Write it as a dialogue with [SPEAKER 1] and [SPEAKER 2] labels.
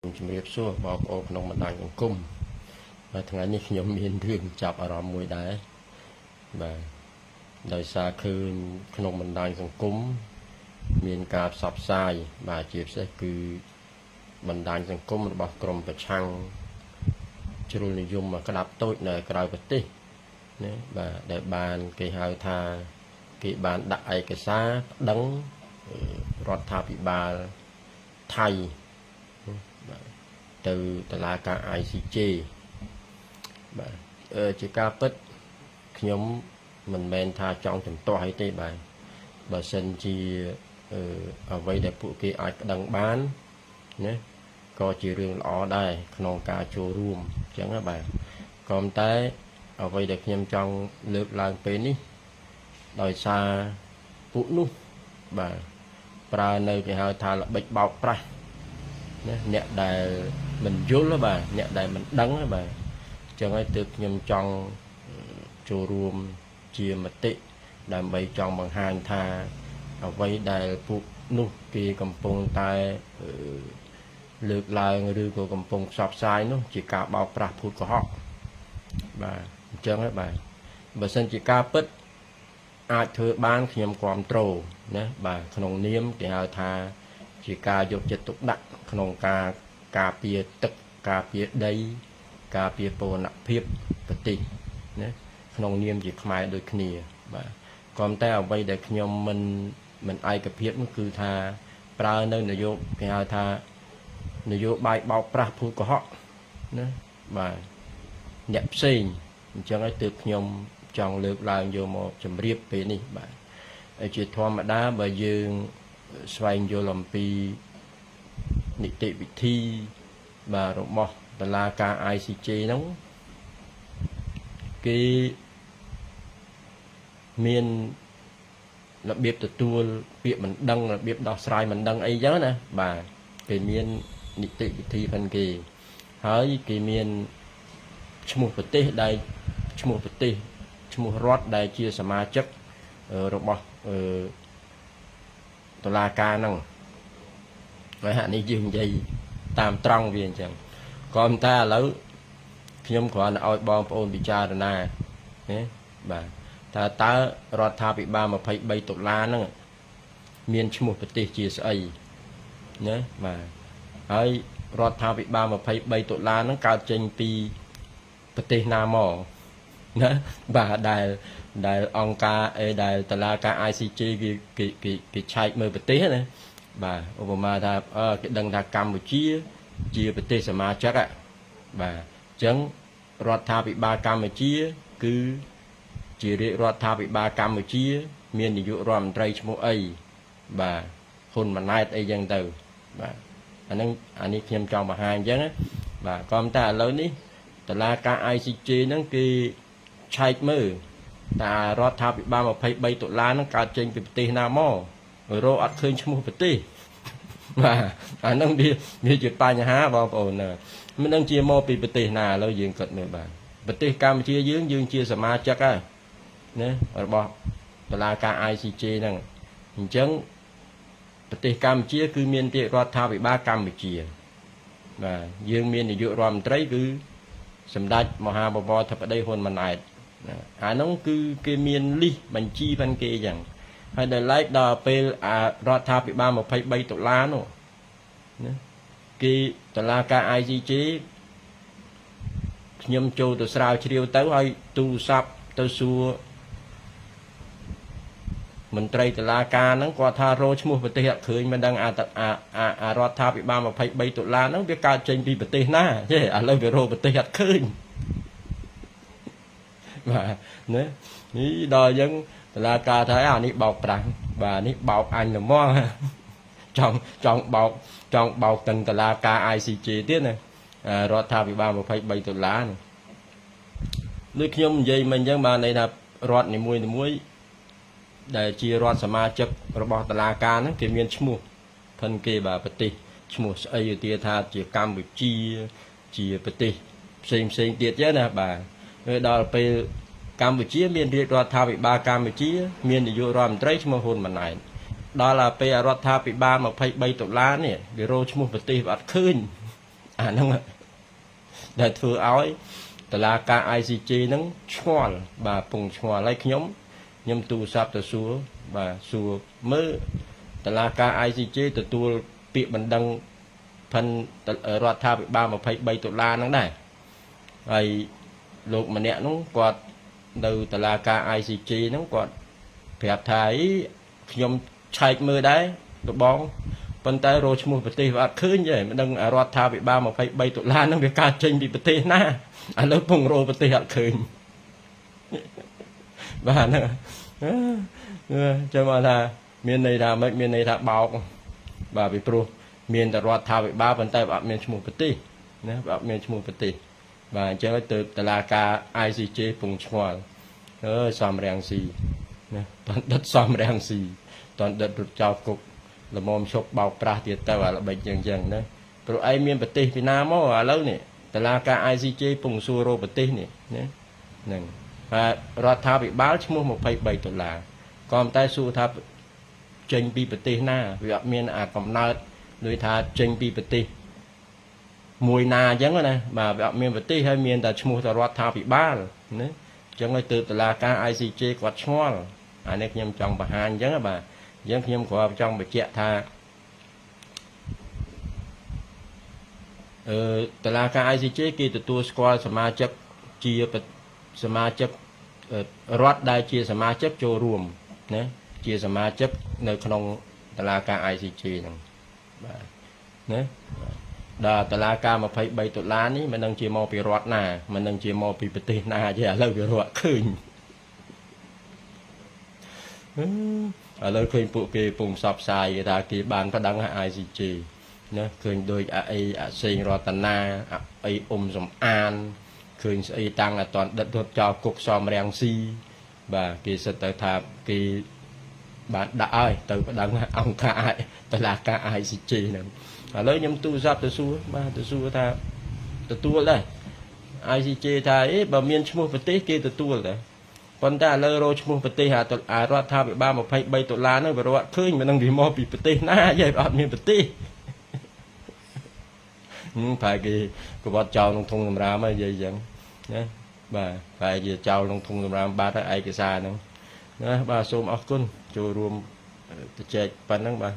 [SPEAKER 1] ជំរាបសួរបងប្អូនក្នុងបណ្ដាញសង្គមបាទថ្ងៃនេះខ្ញុំមានរឿងចាប់អារម្មណ៍មួយដែរបាទដោយសារឃើញក្នុងបណ្ដាញសង្គមមានការផ្សព្វផ្សាយបាទជាពិសេសគឺបណ្ដាញសង្គមរបស់ក្រមប្រឆាំងជ្រុលនិយមក្តាប់តូចនៅក្រៅប្រទេសណាបាទដែលបានគេហៅថាគេបានដាក់ឯកសារប្តឹងរដ្ឋាភិបាលថៃបាទទៅតុលាការ ICJ បាទជាការពិតខ្ញុំមិនមែនថាចង់ជំទាស់អីទេបាទបើសិនជាអ្វីដែលពួកគេអាចប្តឹងបានណាក៏ជារឿងល្អដែរក្នុងការចូលរួមអញ្ចឹងណាបាទក៏តែអ្វីដែលខ្ញុំចង់លើកឡើងពេលនេះដោយសារពួកនោះបាទប្រើនៅគេហៅថាល្បិចបោកប្រាស់ណាអ្នកដែលមិនយល់បាទអ្នកដែលមិនដឹងបាទអញ្ចឹងហើយទើបខ្ញុំចង់ចូលរួមជាមតិដើម្បីចង់បង្ហាញថាអ្វីដែលពួកនោះគេកំពុងតែលើកឡើងឬក៏កំពុងផ្សព្វផ្សាយនោះជាការបោកប្រាស់ភូតកុហកបាទអញ្ចឹងហើយបាទបើសិនជាការពិតអាចធ្វើបានខ្ញុំគ្រប់ត្រូលណាបាទក្នុងនាមគេហៅថាជាការយកចិត្តទុកដាក់ក្នុងការការពារទឹកការពារដីការពារបូរណភាពប្រទេសណាក្នុងនាមជាខ្មែរដូចគ្នាបាទក៏តែអ្វីដែលខ្ញុំមិនឯកភាពនោះគឺថាប្រើនៅនយោគេហៅថានយោបាយបោកប្រាស់ភូតកុហកណាបាទអ្នកផ្សេងអញ្ចឹងហើយទើបខ្ញុំចង់លើកឡើងយកមកជម្រាបពេលនេះបាទហើយជាធម្មតាបើយើងស្វែងយល់អំពីនីតិវិធីបាទរបស់តុលាការ ICJ ហ្នឹងគេមានរបៀបទទួលពាក្យមិនដឹងរបៀបដោះស្រាយមិនដឹងអីចឹងណាបាទគេមាននីតិវិធីផងគេហើយគេមានឈ្មោះប្រទេសដែលឈ្មោះប្រទេសឈ្មោះរដ្ឋដែលជាសមាជិករបស់តុលាការហ្នឹងហើយហាក់នេះយើងនិយាយតាមត្រង់វាអញ្ចឹងក៏ប៉ុន្តែឥឡូវខ្ញុំគ្រាន់តែឲ្យបងប្អូនពិចារណាណាបាទថាតើរដ្ឋាភិបាល23តុលាហ្នឹងមានឈ្មោះប្រទេសជាស្អីណាបាទហើយរដ្ឋាភិបាល23តុលាហ្នឹងកើតចេញពីប្រទេសណាមកណាបាទដែលអង្គការអីដែលតុលាការ ICJ គេគេគេគេឆែកមើលប្រទេសណាបាទឧបមាថាគេដឹងថាកម្ពុជាជាប្រទេសសមាជិកបាទអញ្ចឹងរដ្ឋាភិបាលកម្ពុជាគឺជារាជរដ្ឋាភិបាលកម្ពុជាមាននាយករដ្ឋមន្ត្រីឈ្មោះអីបាទហ៊ុនម៉ាណែតអីចឹងទៅបាទអាហ្នឹងអានេះខ្ញុំចង់បង្ហាញអញ្ចឹងណាបាទក៏តែឥឡូវនេះតុលាការ ICJ ហ្នឹងគេឆែកមើលតារដ្ឋាភិបាល23តុលាហ្នឹងកើតចេញពីប្រទេសណាមករកអត់ឃើញឈ្មោះប្រទេសបាទអាហ្នឹងវាជាបញ្ហាបងប្អូនណាមិនដឹងជាមកពីប្រទេសណាឥឡូវយើងគិតមើលបាទប្រទេសកម្ពុជាយើងជាសមាជិកហើយណារបស់តុលាការ ICJ ហ្នឹងអញ្ចឹងប្រទេសកម្ពុជាគឺមានរាជរដ្ឋាភិបាលកម្ពុជាបាទយើងមាននាយករដ្ឋមន្ត្រីគឺសម្ដេចមហាបវរធិបតីហ៊ុនម៉ាណែតអានោះគឺគេមានលិះបញ្ជីផងគេអញ្ចឹងហើយដល់ឡែកដល់ពេលអារដ្ឋាភិបាល23តុលានោះណាគេតុលាការ ICJ ខ្ញុំចូលទៅស្រាវជ្រាវទៅហើយទូរស័ព្ទទៅសួរមន្ត្រីតុលាការហ្នឹងគាត់ថារកឈ្មោះប្រទេសអត់ឃើញមិនដឹងអាអារដ្ឋាភិបាល23តុលាហ្នឹងវាកើតចេញពីប្រទេសណាទេឥឡូវវារកប្រទេសអត់ឃើញបាទណានេះដល់អញ្ចឹងតុលាការថាអានេះបោកប្រាស់បាទនេះបោកអញល្មងចង់បោកចង់បោកទាំងតុលាការ ICJ ទៀតណារដ្ឋាភិបាល23តុលានេះដូចខ្ញុំនិយាយមិញអញ្ចឹងបាទន័យថារដ្ឋនីមួយៗដែលជារដ្ឋសមាជិករបស់តុលាការហ្នឹងគេមានឈ្មោះផិនគេបាទប្រទេសឈ្មោះស្អីឧទាថាជាកម្ពុជាជាប្រទេសផ្សេងផ្សេងទៀតចឹងណាបាទពេលដល់ពេលកម្ពុជាមានរាជរដ្ឋាភិបាលកម្ពុជាមាននាយករដ្ឋមន្ត្រីឈ្មោះហ៊ុនម៉ាណែតដល់ពេលរដ្ឋាភិបាល23តុលានេះវារកឈ្មោះប្រទេសអត់ឃើញ អាហ្នឹងដែលធ្វើឲ្យតឡាការ ICJ ហ្នឹងឆ្ងល់បាទពងឆ្ងល់ហើយខ្ញុំខ្ញុំទូរស័ព្ទទៅសួរបាទសួរមើលតឡាការ ICJ ទទួលពាក្យបណ្ដឹងផិនរដ្ឋាភិបាល23ដុល្លារហ្នឹងដែរហើយលោកម្នាក់ហ្នឹងគាត់នៅតឡាការ ICJ ហ្នឹងគាត់ប្រាប់ថាអីខ្ញុំឆែកមើលដែរលបងប៉ុន្តែរកឈ្មោះប្រទេសវាអត់ឃើញទេមិនដឹងរដ្ឋាភិបាល23ដុល្លារហ្នឹងវាកើតចេញពីប្រទេសណាឥឡូវពងរកប្រទេសអត់ឃើញបាទហ្នឹងចាំមកថាមានន័យថាម៉េចមានន័យថាបោកបាទពីព្រោះមានតែរដ្ឋាភិបាលប៉ុន្តែអត់មានឈ្មោះប្រទេសណាអត់មានឈ្មោះប្រទេសបាទអញ្ចឹងទៅតឡាការ ICJ ពងឆ្ងល់អើយសំរាំងស៊ីណាតន់ដិតសំរាំងស៊ីតន់ដិតរត់ចោលគុកល្មមឈប់បោកប្រាស់ទៀតទៅអាល្បិចចឹងចឹងណាព្រោះឯងមានប្រទេសពីណាមកឥឡូវនេះតឡាការ ICJ ពងសួររកប្រទេសនេះណាហ្នឹងហើយរដ្ឋាភិបាលឈ្មោះ23ដុល្លារក៏តែសួរថាចេញពីប្រទេសណាវាអត់មានអាកំណើតដូចថាចេញពីប្រទេសមួយណាអញ្ចឹងណាបាទវាអត់មានប្រទេសហើយមានតែឈ្មោះតែរដ្ឋាភិបាលណាអញ្ចឹងហើយទើបតឡាការ ICJ គាត់ឆ្ងល់អានេះខ្ញុំចង់បង្ហាញអញ្ចឹងបាទអញ្ចឹងខ្ញុំគ្រាន់ចង់បញ្ជាក់ថាតឡាការ ICJ គេទទួលស្គាល់សមាជិកជាសមាជិករដ្ឋដែលជាសមាជិកចូលរួមណាជាសមាជិកនៅក្នុងតឡាការ ICJ ហ្នឹងបាទណាដល់តឡាការ23ដុល្លារនេះមិនដឹងជាមកពីរដ្ឋណាមិនដឹងជាមកពីប្រទេសណាទេឥឡូវវារកឃើញឥឡូវឃើញពួកគេពងផ្សព្វផ្សាយគេថាគេបានប្តឹង ICJ ណាឃើញដូចអាអីអាសេងរតនាអីអ៊ុំសំអានឃើញស្អីតាំងអត់តដិតរត់ចោលគុកសំរាំងស៊ីបាទគេសិតទៅថាគេបានដាក់ឲ្យទៅប្តឹងអង្គការតឡាការ ICJ ហ្នឹងឥឡូវខ្ញុំទូរស័ព្ទទៅសួរបាទទៅសួរថាទទួលដែរ ICJ ថាអីបើមានឈ្មោះប្រទេសគេទទួលដែរប៉ុន្តែឥឡូវរកឈ្មោះប្រទេសអារដ្ឋាភិបាល23ដុល្លារហ្នឹងវារកឃើញមិនដឹងវាមកពីប្រទេសណាយាយអត់មានប្រទេសប្រហែលគេក្បត់ចោលក្នុងធុងសម្រាមហើយនិយាយអញ្ចឹងណាបាទប្រហែលជាចោលក្នុងធុងសម្រាមបាត់ហើយឯកសារហ្នឹងណាបាទសូមអរគុណចូលរួមជជែកប៉ុណ្ណឹងបាទ